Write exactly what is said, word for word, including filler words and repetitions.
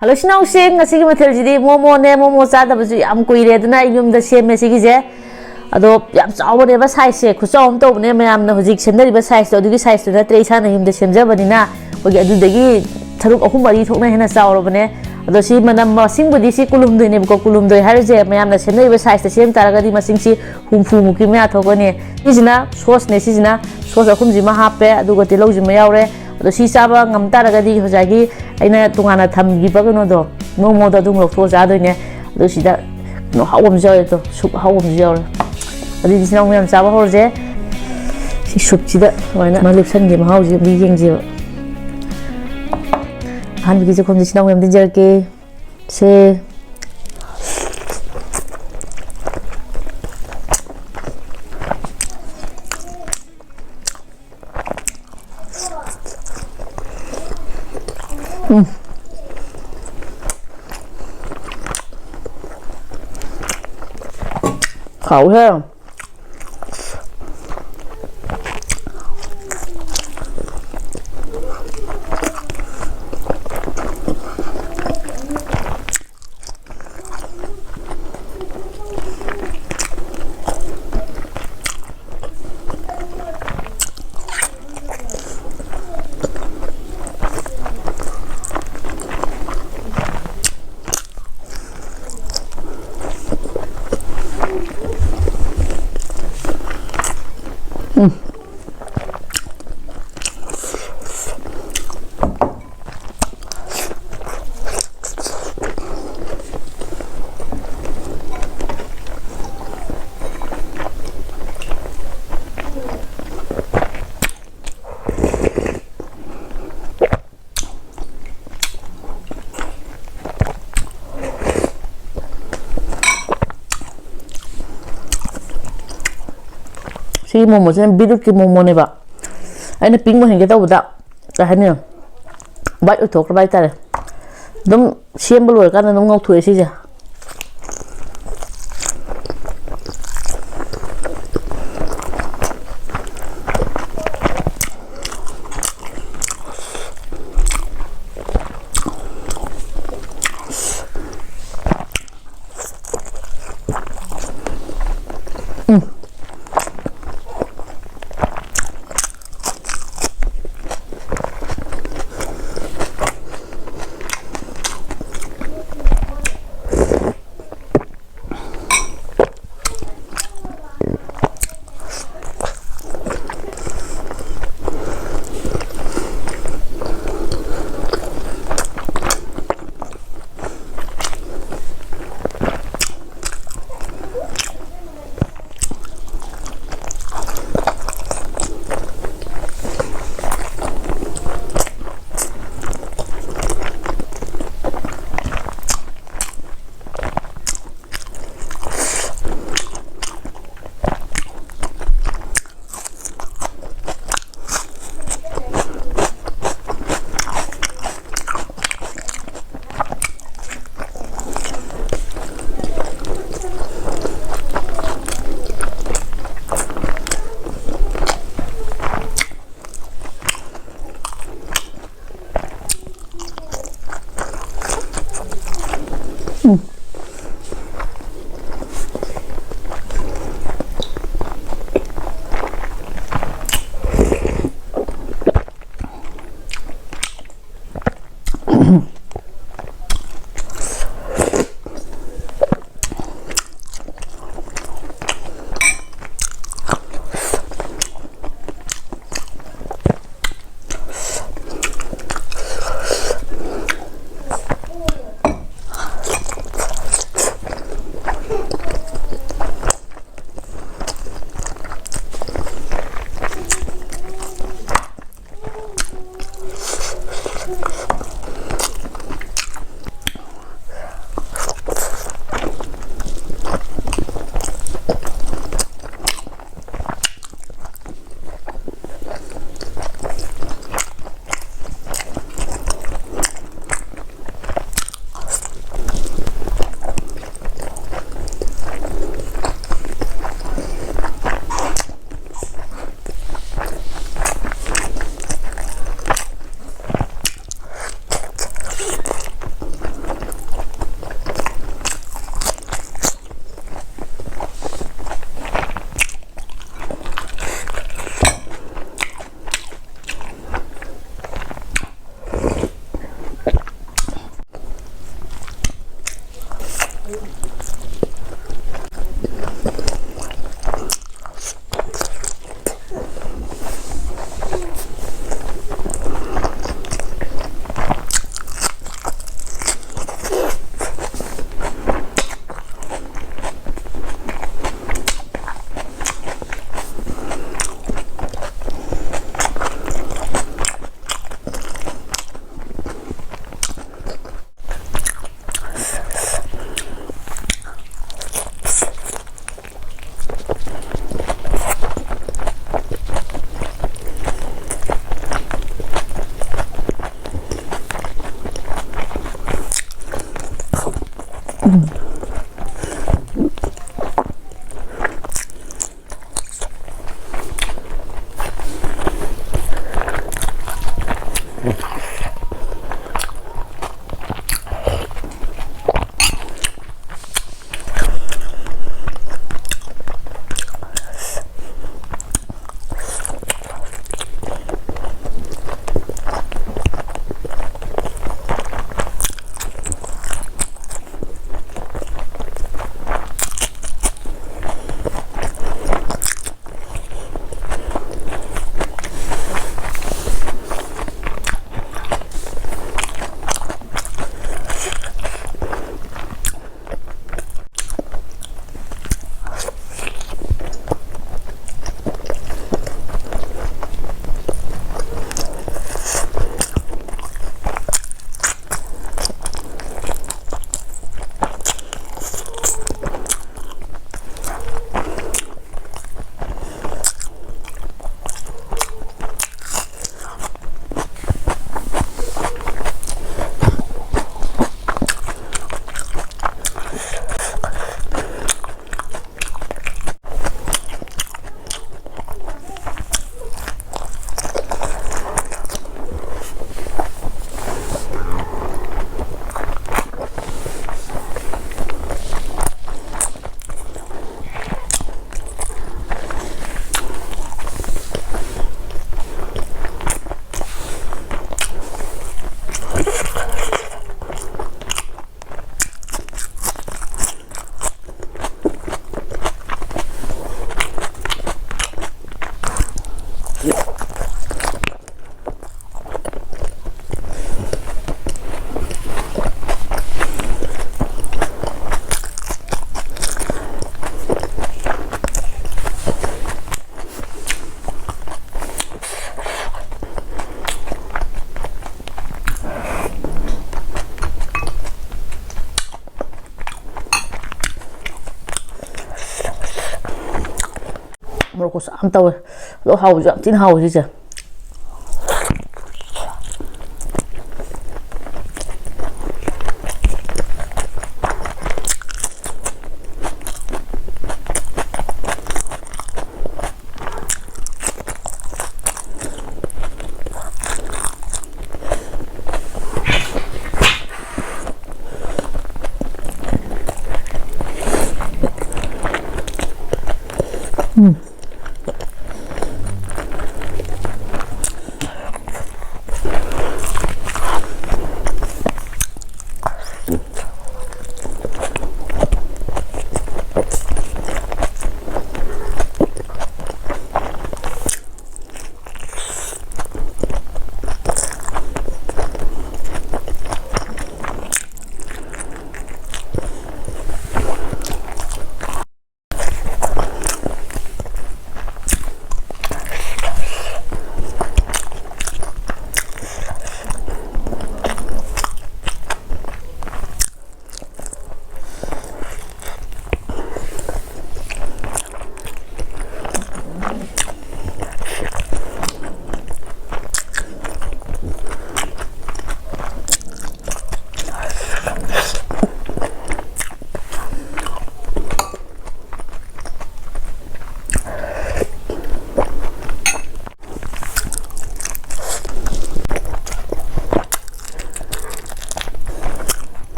Hello ꯏꯆꯤꯟ ꯏꯅꯥꯎꯁꯤꯡ, ꯉꯁꯤꯒꯤ ꯃꯊꯦꯜꯁꯤꯗꯤ ꯃꯣꯃꯣꯅꯦ꯫ ꯃꯣꯃꯣ ꯆꯥꯗꯕꯁꯨ ꯌꯥꯝ ꯀꯨꯏꯔꯦ, ꯑꯗꯨꯅ ꯑꯩ ꯌꯨꯝꯗ ꯁꯦꯝꯃꯦ ꯁꯤꯒꯤꯁꯦ꯫ ꯑꯗꯣ ꯌꯥꯝ ꯆꯥꯎꯕꯅꯦꯕ, ꯁꯥꯏꯖꯁꯦ ꯈꯨꯆꯥꯎ ꯑꯃ ꯇꯧꯕꯅꯦ꯫ ꯃꯌꯥꯝꯅ ꯍꯧꯖꯤꯛ ꯁꯦꯝꯅꯔꯤꯕ ꯁꯥꯏꯖꯇꯣ, ꯑꯗꯨꯒꯤ ꯁꯥꯏꯖꯇꯣ ꯅꯠꯇ꯭ꯔꯦ, ꯏꯁꯥꯅ ꯌꯨꯝꯗ ꯁꯦꯝꯖꯕꯅꯤꯅ ꯑꯩꯈꯣꯏꯒꯤ ꯑꯗꯨꯗꯒꯤ ꯁꯔꯨꯛ ꯑꯍꯨꯝ ꯃꯔꯤ ꯊꯣꯛꯅ ꯍꯦꯟꯅ ꯆꯥꯎꯔꯕꯅꯦ꯫ ꯑꯗꯣ ꯁꯤ ꯃꯅꯝ ꯃꯁꯤꯡꯕꯨꯗꯤ ꯁꯤ ꯀꯨꯜꯍꯨꯝꯗꯣꯏꯅꯦꯕꯀꯣ꯫ ꯀꯨꯜꯍꯨꯝꯗꯣꯏ ꯍꯥꯏꯔꯤꯁꯦ ꯃꯌꯥꯝꯅ ꯁꯦꯝꯅꯔꯤꯕ ꯁꯥꯏꯖꯇ ꯁꯦꯝ ꯇꯥꯔꯒꯗꯤ ꯃꯁꯤꯡꯁꯤ ꯍꯨꯝꯐꯨꯃꯨꯛꯀꯤ ꯃꯌꯥ ꯊꯣꯛꯀꯅꯤ꯫ ꯁꯤꯁꯤꯅ ꯁꯣꯁꯅꯦ, ꯁꯤꯁꯤꯅ ꯁꯣꯁ ꯑꯍꯨꯝꯁꯤꯃ ꯍꯥꯞꯄꯦ, ꯑꯗꯨꯒ ꯇꯤꯜꯍꯧꯁꯤꯃ ꯌꯥꯎꯔꯦ꯫ ꯑꯗꯣ ꯁꯤ ꯆꯥꯕ ꯉꯝ ꯇꯥꯔꯒꯗꯤ ꯉꯁꯥꯏꯒꯤ ꯑꯩꯅ ꯇꯣꯉꯥꯟꯅ ꯊꯝꯈꯤꯕ ꯀꯩꯅꯣꯗꯣ, ꯃꯣꯃꯣꯗꯣ ꯑꯗꯨꯝ ꯂꯧꯊꯣꯛꯑ ꯆꯥꯗꯣꯏꯅꯦ꯫ ꯑꯗꯣ ꯁꯤꯗ ꯀꯩꯅꯣ ꯑꯍꯥꯎꯕ ꯑꯃꯁꯨ ꯌꯥꯎꯔꯦ, ꯇꯣ ꯁꯨꯞ ꯑꯍꯥꯎꯕ ꯑꯃꯁꯨ ꯌꯥꯎꯔꯦ꯫ ꯑꯗꯨꯗꯤ ꯏꯆꯤꯟ ꯏꯅꯥꯎ ꯃꯌꯥꯝ ꯆꯥꯕ ꯍꯧꯔꯁꯦ꯫ ꯁꯤ ꯁꯨꯞꯁꯤꯗ ꯁꯨꯃꯥꯏꯅ ꯃꯥ ꯂꯦꯞꯁꯟꯒꯦ, ꯃꯍꯥꯎꯁꯦ ꯑꯝꯇ ꯌꯦꯡꯁꯦꯕ꯫ ꯑꯍꯥꯟꯕꯒꯤ ꯆꯥꯛꯈꯨꯝꯁꯦ ꯏꯆꯤꯟ ꯏꯅꯥꯎ ꯃꯌꯥꯝꯗ ꯏꯟꯖꯔꯛꯀꯦ꯫ ꯁꯦ꯫ ꯎꯝ꯫ ꯍꯥꯎꯍꯦ꯫ ꯁꯤꯒꯤ ꯃꯣꯃꯣꯁꯤꯅ ꯕꯤꯠꯔꯨꯠꯀꯤ ꯃꯣꯃꯣꯅꯦꯕ꯫ ꯑꯩꯅ ꯄꯤꯡ ꯑꯣꯏꯍꯟꯒꯦ ꯇꯧꯕꯗ, ꯀꯩ ꯍꯥꯏꯅꯤ, ꯋꯥꯏꯠ ꯑꯣꯏꯊꯣꯛꯈ꯭ꯔꯕ ꯍꯥꯏꯇꯥꯔꯦ꯫ ꯑꯗꯨꯝ ꯁꯦꯝꯕ ꯂꯣꯏꯔꯀꯥꯟꯗ ꯑꯗꯨꯝ ꯉꯧꯊꯣꯛꯑꯦ ꯁꯤꯁꯦ꯫ ꯃꯣꯔꯣꯛ ꯈꯨꯁꯥ ꯑꯃ ꯇꯧꯋꯦ꯫ ꯑꯗꯣ ꯍꯥꯎꯕꯁꯨ ꯌꯥꯝ ꯊꯤꯅ ꯍꯥꯎꯋꯦ ꯁꯤꯁꯦ꯫